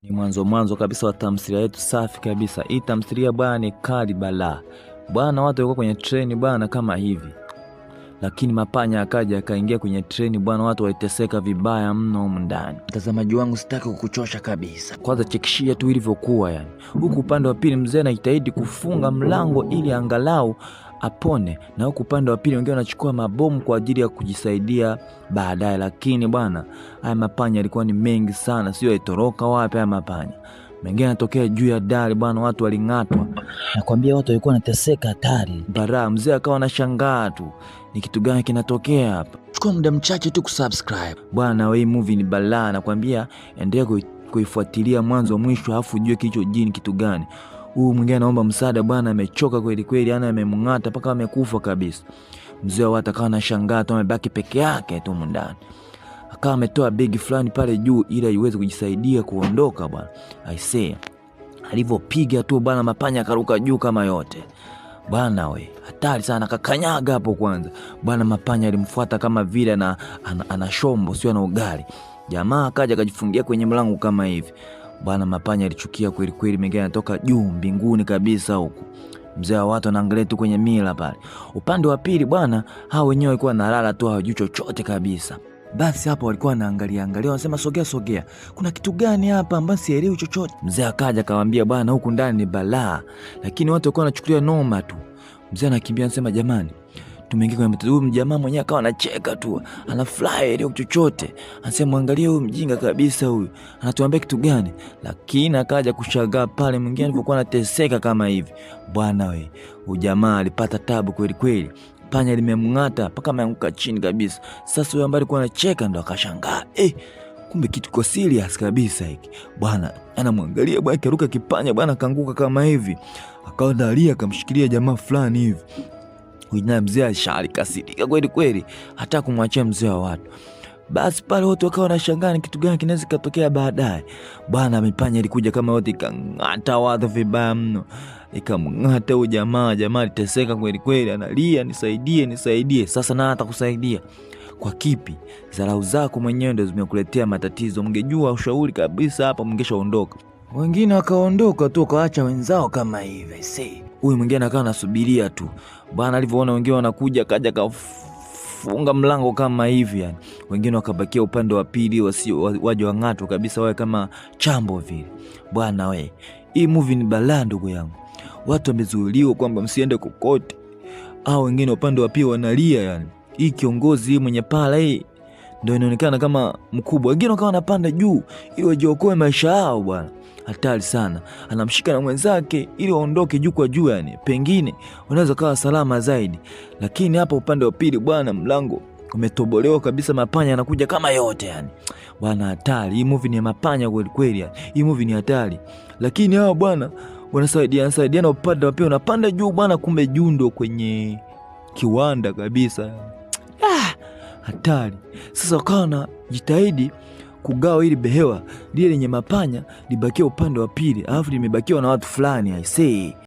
Ni mwanzo mwanzo kabisa wa tamthilia yetu safi kabisa. Hii tamthilia bwana ni kali balaa bwana, watu walikuwa kwenye treni bwana kama hivi, lakini mapanya akaja akaingia kwenye treni bwana, watu waliteseka vibaya mno humu ndani. Mtazamaji wangu, sitaki kukuchosha kabisa, kwanza chekishia tu ilivyokuwa yani. Huku upande wa pili mzee anajitahidi kufunga mlango ili angalau apone, na huku upande wa pili wengine wanachukua mabomu kwa ajili ya kujisaidia baadaye. Lakini bwana, haya mapanya yalikuwa ni mengi sana, sio yaitoroka wapi haya mapanya mengine yanatokea juu ya dari bwana, watu waling'atwa. Nakwambia watu walikuwa wanateseka hatari. Bara mzee akawa anashangaa tu, ni kitu gani kinatokea hapa? Chukua muda mchache tu kusubscribe. Bwana, hii movie ni balaa, nakwambia, endelea kuifuatilia mwanzo mwisho, alafu ujue kilichojini kitu gani. Huyu mwingine anaomba msaada bwana, amechoka kweli kweli, ana amemng'ata mpaka amekufa kabisa. Mzee wa watu akawa anashangaa tu, amebaki peke yake tu humu ndani. Akawa ametoa begi fulani pale juu ili aiweze kujisaidia kuondoka bwana. I say, alivyopiga tu bwana, mapanya akaruka juu kama yote bwana we, hatari sana, kakanyaga hapo kwanza bwana. Mapanya alimfuata kama vile ana shombo, sio ana ugali. Jamaa akaja akajifungia kwenye mlango kama hivi bwana. Mapanya alichukia kweli kweli, mengine anatoka juu mbinguni kabisa huku. Mzee wa watu anaangalia tu kwenye mila pale. Upande wa pili bwana, hao wenyewe walikuwa wanalala tu, hawajui chochote kabisa. Basi hapo walikuwa wanaangalia angalia, wanasema sogea sogea, kuna kitu gani hapa ambacho sielewi chochote. Mzee akaja akawaambia, bwana, huku ndani ni balaa, lakini watu walikuwa wanachukulia noma tu. Mzee anakimbia anasema, jamani, tumeingia kwenye matatizo. Huyu jamaa mwenyewe akawa anacheka tu, anafurahi ile chochote, anasema angalia huyu mjinga kabisa huyu, anatuambia kitu gani? Lakini akaja kushangaa pale mwingine alivyokuwa anateseka kama hivi. Bwana we, huyu jamaa alipata tabu kweli kweli, panya limemng'ata mpaka ameanguka chini kabisa. Sasa huyo ambaye alikuwa anacheka ndo akashangaa, kumbe kitu kwa serious kabisa hiki bwana. Anamwangalia bwana, karuka kipanya bwana, kaanguka kama hivi, akawa analia, akamshikilia jamaa fulani hivi. Huyu naye mzee alikasirika kweli kweli, hata kumwachia mzee wa watu. Basi pale wote wakawa wanashangaa ni kitu gani kinaweza kikatokea baadaye. Bwana, mipanya ilikuja kama yote ikang'ata watu vibaya mno, ikamng'ata huyu jamaa. Jamaa aliteseka kweli kweli, analia nisaidie, nisaidie. Sasa na atakusaidia kwa kipi? Dharau zako mwenyewe ndio zimekuletea matatizo. Mngejua ushauri kabisa hapa, mngeshaondoka. Wengine wakaondoka tu wakaacha wenzao kama hivi. See, huyu mwingine akawa anasubiria tu bwana, alivyoona wengine wanakuja, akaja kafunga mlango kama hivi yani. Wengine wakabakia upande wa pili, waje wang'atwe kabisa, wawe kama chambo vile. Bwana we, hii movie ni balaa ndugu yangu. Watu wamezuiliwa kwamba msiende kokote, au wengine upande wa pili wanalia yani. Hii kiongozi hii mwenye pala hii ndio inaonekana kama mkubwa. Wengine wakawa wanapanda juu ili wajiokoe maisha yao bwana. Hatari sana. Anamshika na mwenzake ili waondoke juu kwa juu yani, pengine wanaweza kawa salama zaidi. Lakini hapa upande wa pili bwana, mlango umetobolewa kabisa, mapanya yanakuja kama yote yani. Bwana hatari, hii movie ni ya mapanya kweli kweli yani. Hii movie ni hatari. Lakini hao bwana wanasaidiana saidiana upande wa pili, wanapanda juu bwana, kumbe juu ndo kwenye kiwanda kabisa. Hatari. Sasa wakawa wanajitahidi kugawa ili behewa lile lenye mapanya libakia upande wa pili, alafu limebakiwa na watu fulani. I say.